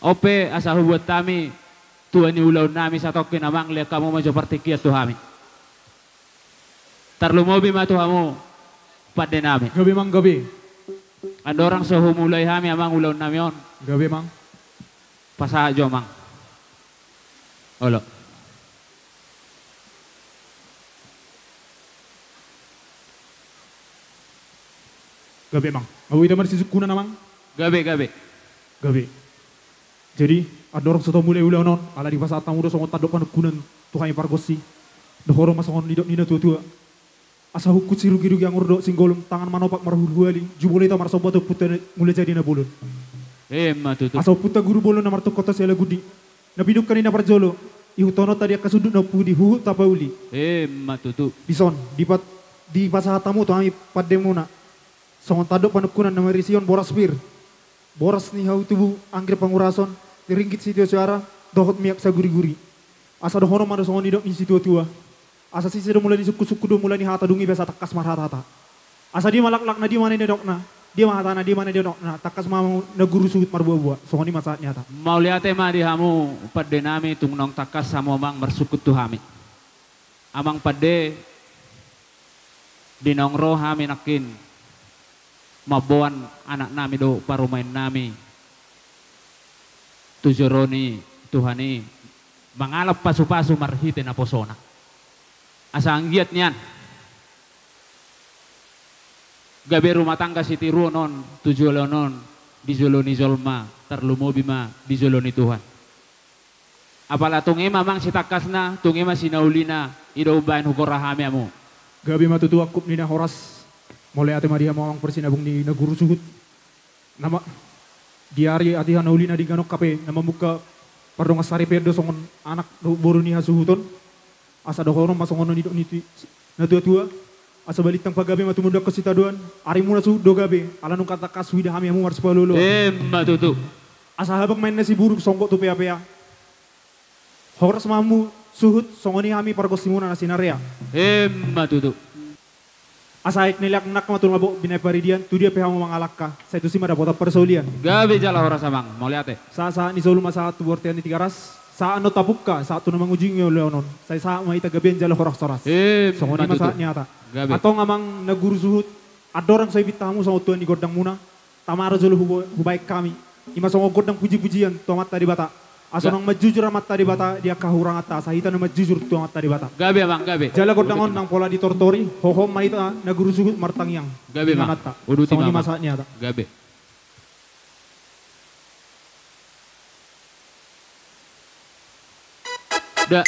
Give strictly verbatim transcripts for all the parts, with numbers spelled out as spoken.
On pe asa hubuat hami tua ni ulaonnami satongkin, amang, lean hamu ma jo partingkian tu hami. Tarlumobi ma tu hamu pandenami. Gabe, amang, gabe. Andorang so humulai hami, amang, ulaonnami on. Gabe, amang. Pasahat jo, amang. Olo. Gabe, amang. Ahu ita marsisungkunan, amang. Gabe, gabe. Gabe. Jadi, andorang so tumulai ulaon on, ala dipasahat hamu do songon tandok panungkunan tu hami pargonsi. Dohonon ma songon nidok ni natuatua. Asa hungkun sirugirugi, angur dohot singgolom, tangan manopak marhuluhuali, jumolo hita marsomba tu Ompunta Mulajadi Na Bolon. Emma tutu. Asa Ompunta Guru Bolon na martungkothon sialagundi, na pinungka ni na parjolo, ihuthononta di angka sundut na pudi huhut tapauli. Emma tutu. Dison, dipat-, dipasahat hamu tu hami pandemuna songon tandok panungkunan na marisi on boras pir, boras ni hau tubu, anggrek pangurason, ringgit sitio soara, dohot miak saguriguri. Asa dohonon ma do songon nidok ni situatua. Asa sise do mula ni sungkunsungkun, do mula ni hata, dung i pe asa tangkas marhatahata. Asa dia ma laklakna, dia ma na nidokna, dia ma hatana, dia ma na nidokna, tangkas ma hamu na guru suhut marboaboa. Songon i ma sahat ni hata. Mauliate ma di hamu pandenami, tung naung tangkas hamu, amang, marsungkun tu hami. Amang pande, di naung ro hami nangkin mamboan anaknami dohot parumaennami tu joro ni Tuhan i, mangalap pasupasu marhite naposona. Asa anggiat nian gabe rumah tangga sitiruon on tu joloan on, di jolo ni jolma, tarlumobi ma di jolo ni Tuhan. Apala tung i ma, amang, sitangkasna, tung i ma sinaulina, i do umbahen hugora hami hamu. Gabe ma tutu, angkup ni na horas. Mauliate ma di hamu, amang, parsinabung ni na guru suhut. Nama, di ari hatiha na uli na denggan on hape, na mamungka pardongansaripeon do songon anak dohot boru ni hasuhuton. Asa dohonon ma songon na nidok ni ti-, natuatua. Asa balintang pagabe ma tumundalhon sitadoan. Arimuna suhut do gabe, ala nunga tangkas huida hami hamu marsipaolooloan. Emma tutu. Asa habang ma inna siburuk, songgop tu peapea. Horas ma hamu suhut, songon i hami pargonsimuna na sinarea. Emma tutu. Asa aek ni leak nangka ma tu lambok binaen paridian, tu dia pe hamu mangalangka, sai tusi ma dapotan parsaulian. Gabe jala horas, amang, mauliate. Sahat-sahat ni solu ma sahat tu bontean ni Tigaras, sahat annon tapungka, sahat tu na mangujungi ulaon on, sai sahat ma hita gabean jala horas-horas. Emma tutu. Songon i ma sahat ni hata. Gabe. Antong, amang na guru suhut, andorang so ipinta hamu songon tua ni gondangmuna, tama do jolo hubo-, hubaen hami. I ma songon gondang pujipujian tu Amanta Debata. Asa unang manjujur Amanta Debata di angka hahuranganta, asa hita na manjujur tu Amanta Debata. Gabe, amang, gabe. Jala gondang on nang pola ditortori, hohom ma hita na guru suhut martangiang. Gabe, amang. Uduti ma, amang. Songon i ma sahat ni hata. Gabe. Da.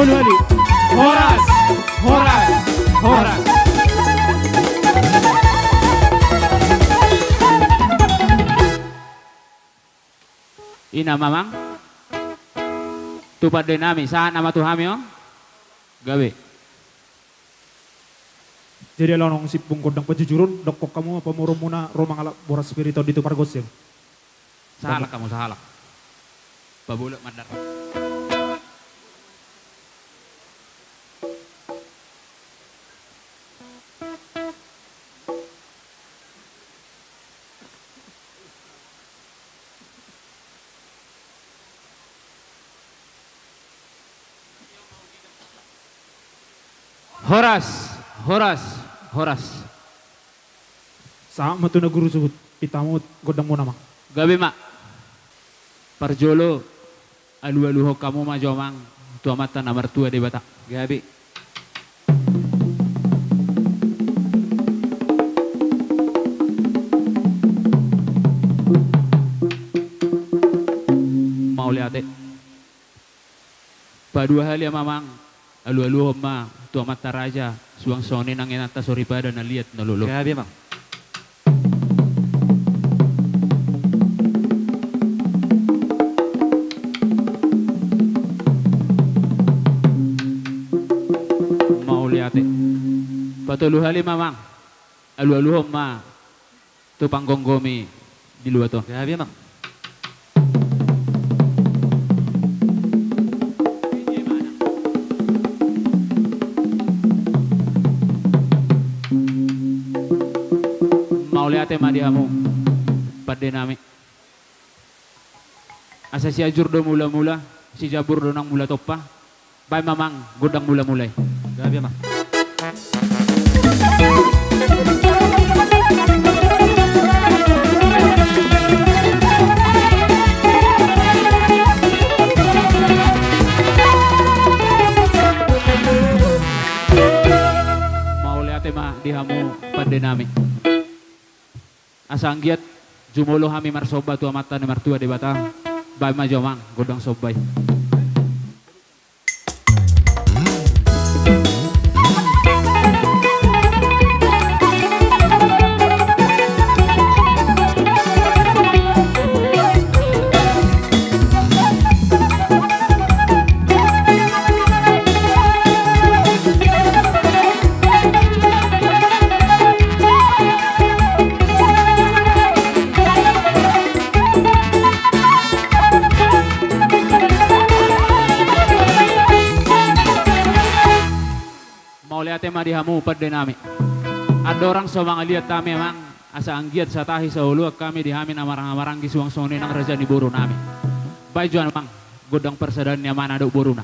Horas, horas, horas. I ma amang. Tu pande nami, sahat nama tu hami on. Gabe. Jadi ala naung simpul gondang pajujuron, dokkon hamu ma pamoruonmuna ro mangalap boras spiriton di tu pargonsi. Sahalak hamu, sahalak. Pabolak mandar. Horas, horas, horas. Sahat ma tu na guru suhut, pinta hamu gondangmuna amang. Gabe ma. Parjolo, alualuhon hamu ma jo amang tu Amanta na martua Debata. Gabe. Mauliate. Paduahali ma amang, alualuhon ma tu amanta raja, suang songon i nang inanta soripada na liat na lolo. Gabe amang. Mauliate. Patoluhali ma amang, alualuhon ma tu panggomgomi di luat on. Gabe amang. Mauliate ma di hamu, pande nami. Asa Sianjur do mulamula, Sijabur do nang mula tompa. Baen ma amang gondang mulamula i. Gabe amang. Mauliate ma di hamu pande nami. Asa anggiat jumolo hami marsomba tu Amanta na martua Debata, baen ma jo amang gondang somba i. Mauliate ma di hamu pande nami. Andorang so mangaliat hami amang, asa anggiat satahi saoloan hami di hami na marhahamaranggi suang songon i nang raja ni boru nami. Baen jo amang gondang parsadaan ni amana dohot boruna.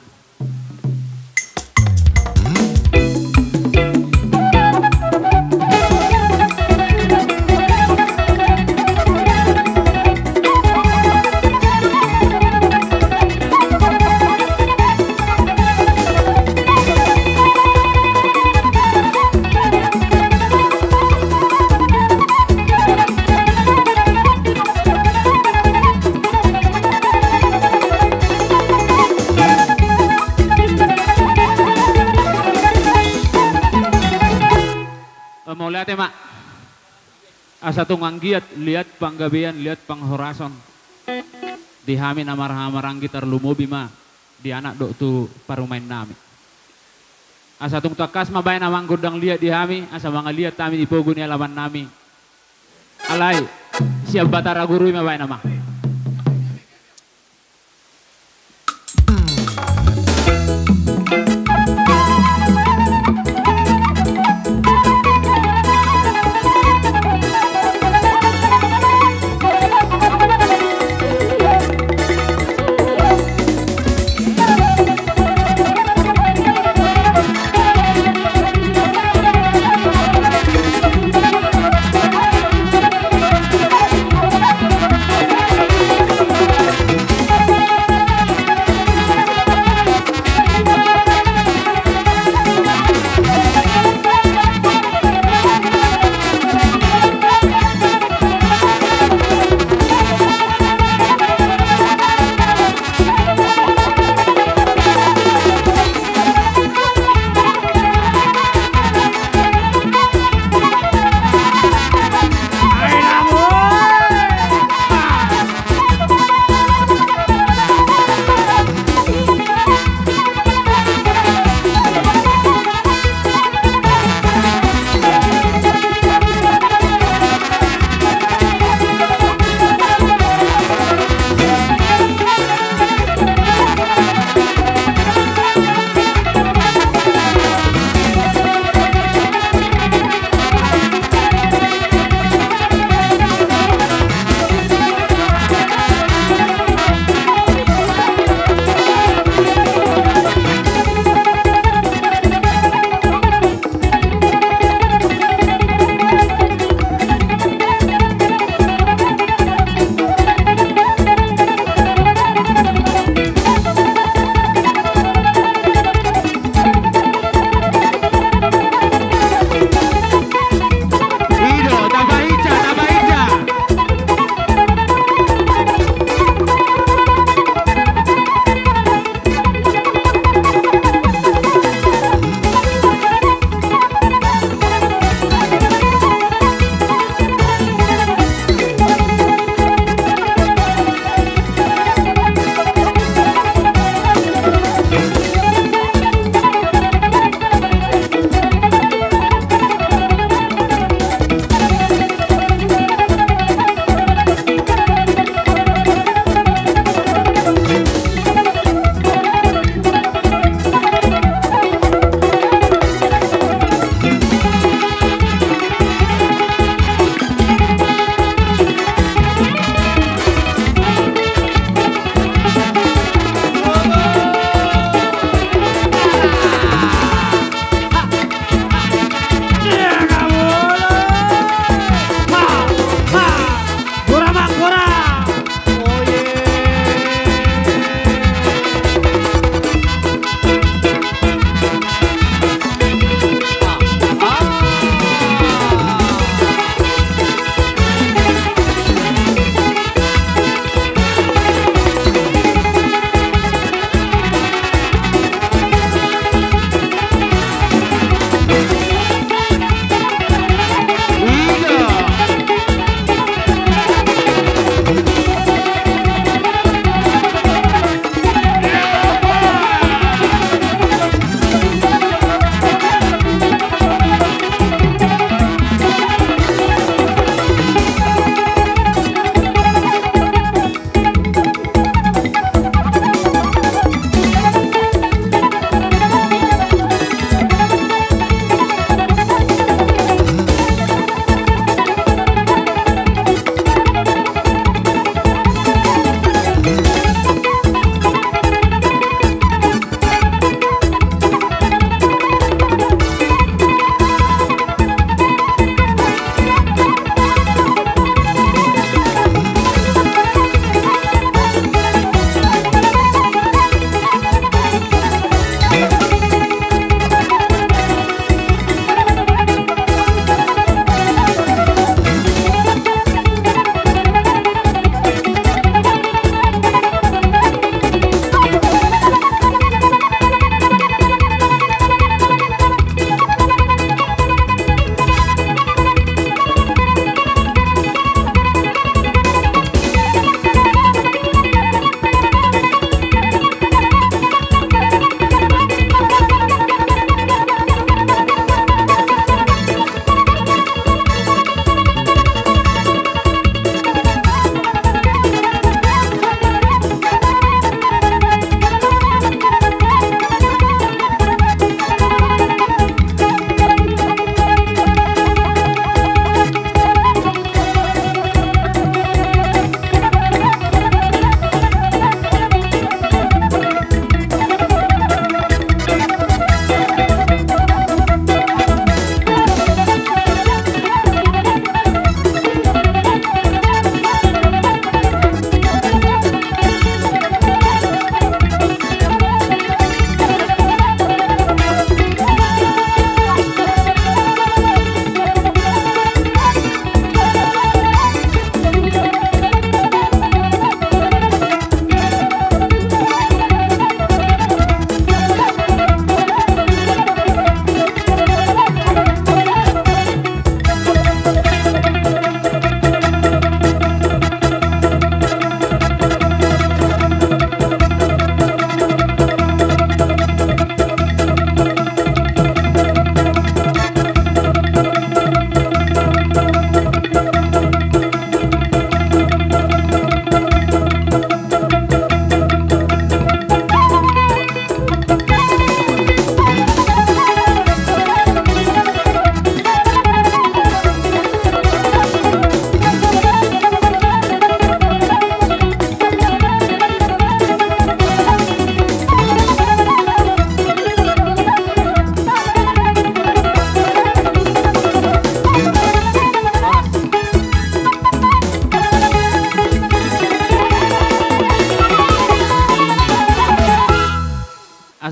Mauliate ma. Asa tung anggiat liat panggabean, liat panghorason di hami na marhahamaranggi, tarlumobi ma di anak dohot tu parumaen nami. Asa tung tangkas ma baen amang gondang liat di hami, asa mangaliat hami di pogu ni alaman nami. Alai sian Batara Guru i ma baen amang.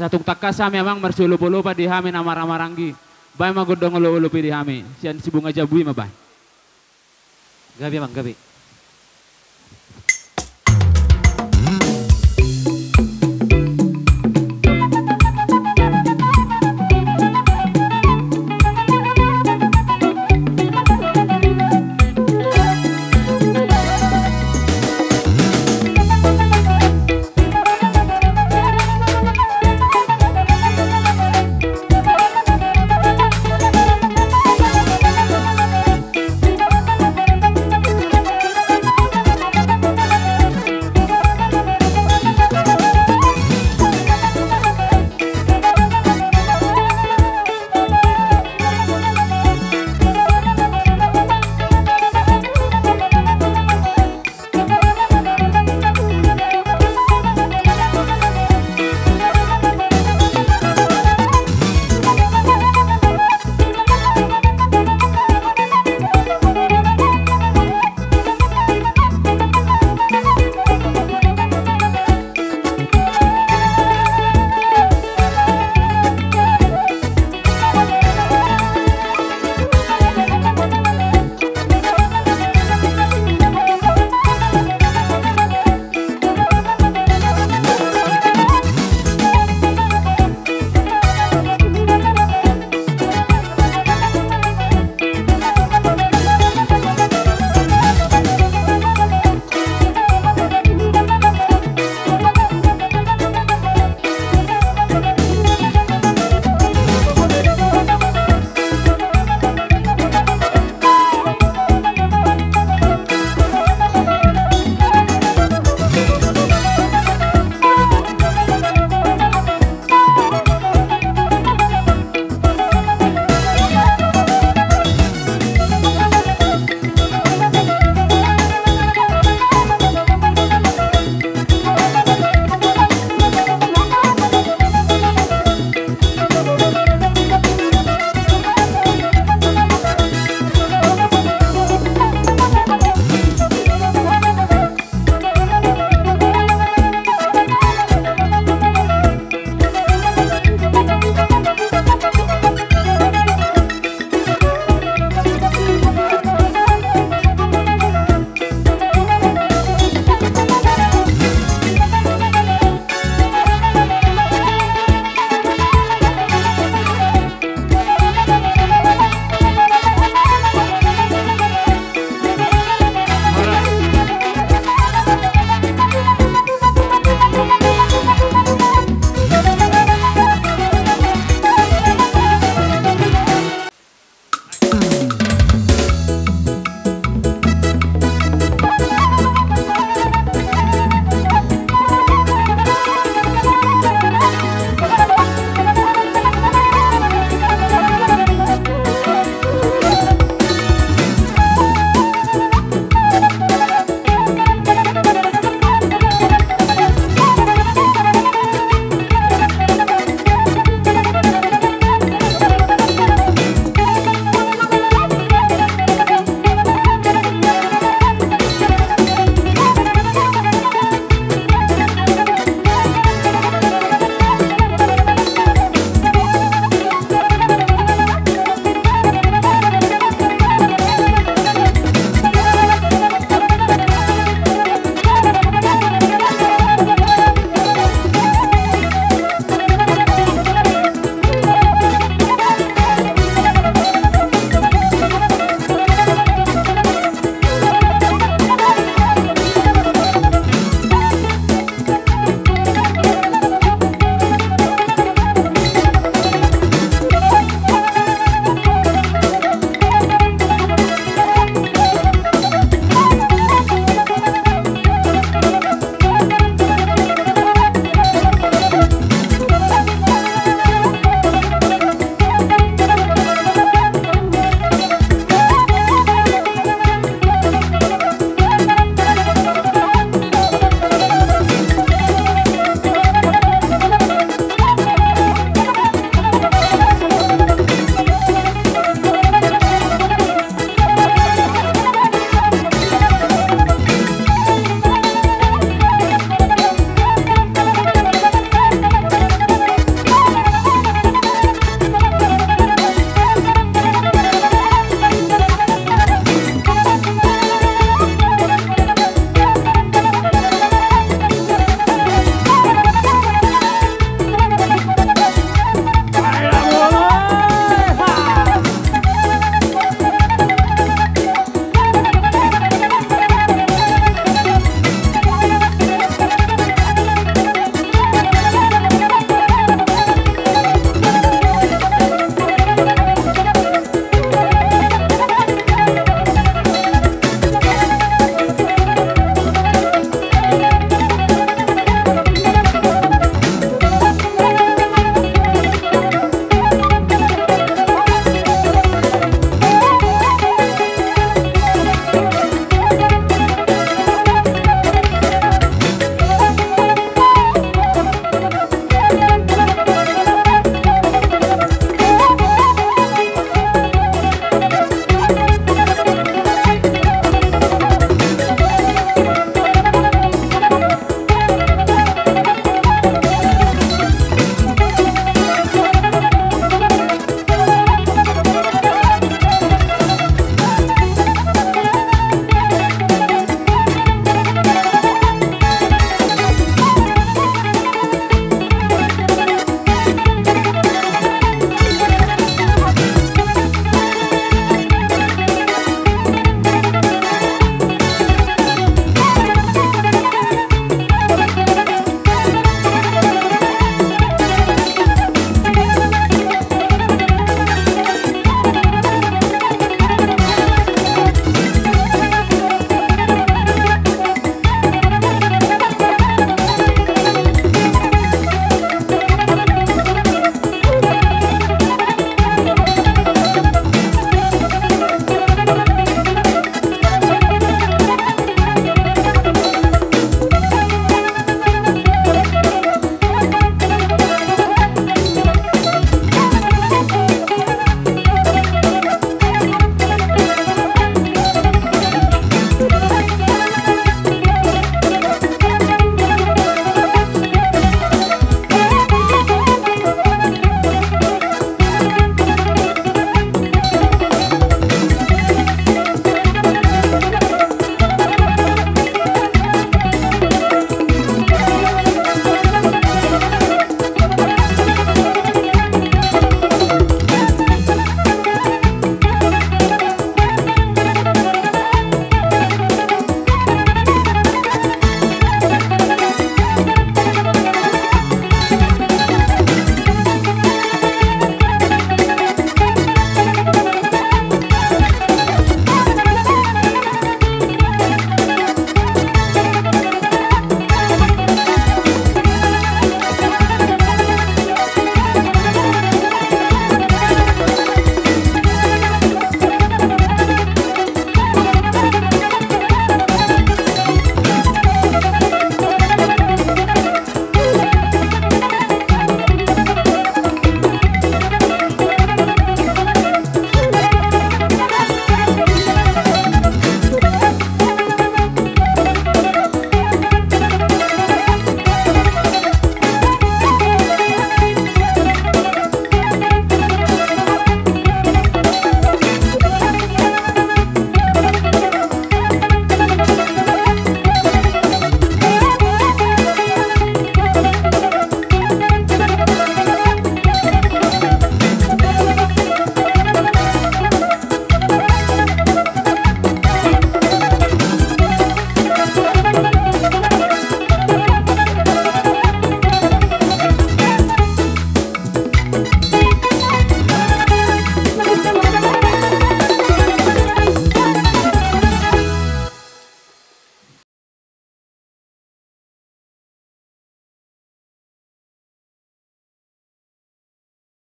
Tung tangkas hami amang marsiolopolopan di hami na maramaranggi. Baen ma gondang olopolop i di hami. Sian Sibunga Jambu i ma baen. Gabe amang, gabe.